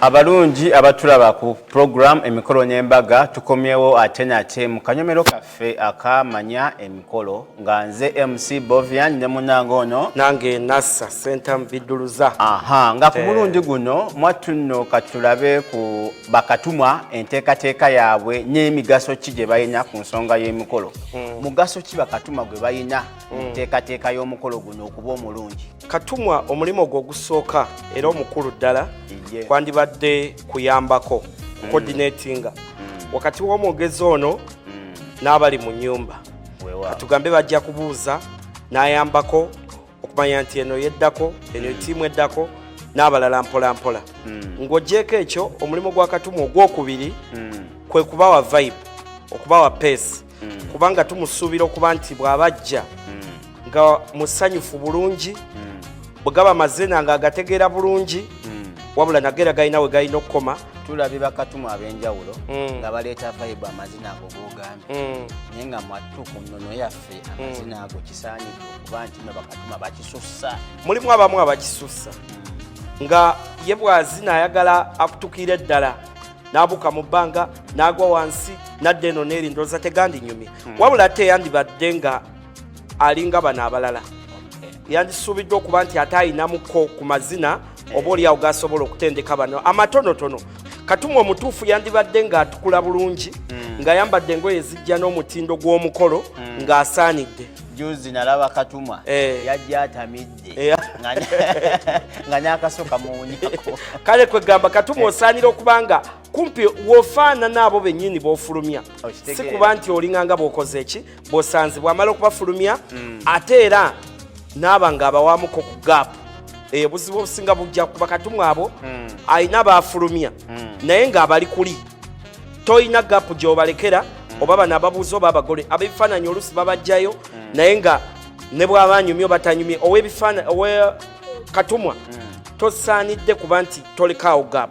Abalungi abatulaba ku program Emikolo n'Embaga, tukomyewo ate nate mu kanyomero kaffe akamanya emikolo, nga nze MC Bovian ne munange ono. Nange Nassa Sentamu Biduluza. Aha, nga ku mulundi guno mwattu nno katulabe ku bakatumwa, enteekateeka yaabwe n'emigaso ki gye balina ku nsonga y'emikolo. Mugaso ki bakatumwa gwe balina mu nteekateeka y'omukolo guno okuba omulungi? Katumwa omulimu gwe ogusooka era omukulu ddala kwandibadde kuyambako coordinatinga wakati w'omwogezi ono n'abali mu nnyumba. Katugambe bajja kubuuza, n'ayambako okumanya nti eno yeddako, eno ttiimu eddako n'abalala mpola mpola. Ng'ogyeko ekyo, omulimu gwa katumwa ogwokubiri kwe kubawa vibe, okubawa pace, kubanga tumusuubira okuba nti bw'abajja nga musanyufu bulungi, bwe gaba mazina nga agategeera bulungi, wabula nagera galina we galina okukoma. Tulabye bakatumwa ab'enjawulo nga baleeta vibe, amazina ago g'ogambye, naye nga mwattu ku nnono yaffe amazina ago kisaanidde okuba nti no bakatuma bakisussa. Mulimu abamu abakisussa, nga ye bw'azina ayagala akutukiira eddala, n'abuuka mu bbanga, n'agwa wansi, n'adda eno n'eri. Ndowooza tegandinyumye, wabula ate yandibadde nga alinga bano abalala, yandisuubiddwa okuba nti ate ayinamuko ku mazina oba oliawo gasobola okutendeka bano amatonotono. Katumwa omutuufu yandibadde ng'atukula bulungi, ng'ayambadde engoye ezijja n'omutindo gw'omukolo, ng'asaanidde. Juzi nalaba katumwa yajja atamidde nga n'akasoka muwunyako. Kale kwegamba katumwa osaanira okuba nga kumpi wofaanana abo bennyini b'ofulumya, si kuba nti olinganga bw'okoze eki bw'osanze. Bw'amala okubafulumya, ate era naaba ng'abawamuko ku gap. Obuzibu obusinga bujja kuba katumwa abo alina baafulumya, naye ng'abali kuli toyina gap gy'obalekera, oba bano ababuuza oba abagole ab'ebifaananyi oluusi babajjayo, naye nga ne bw'aba anyumye oba tanyumye, ow'ebifaananyi owe katumwa tosaanidde kuba nti tolekaawo gap.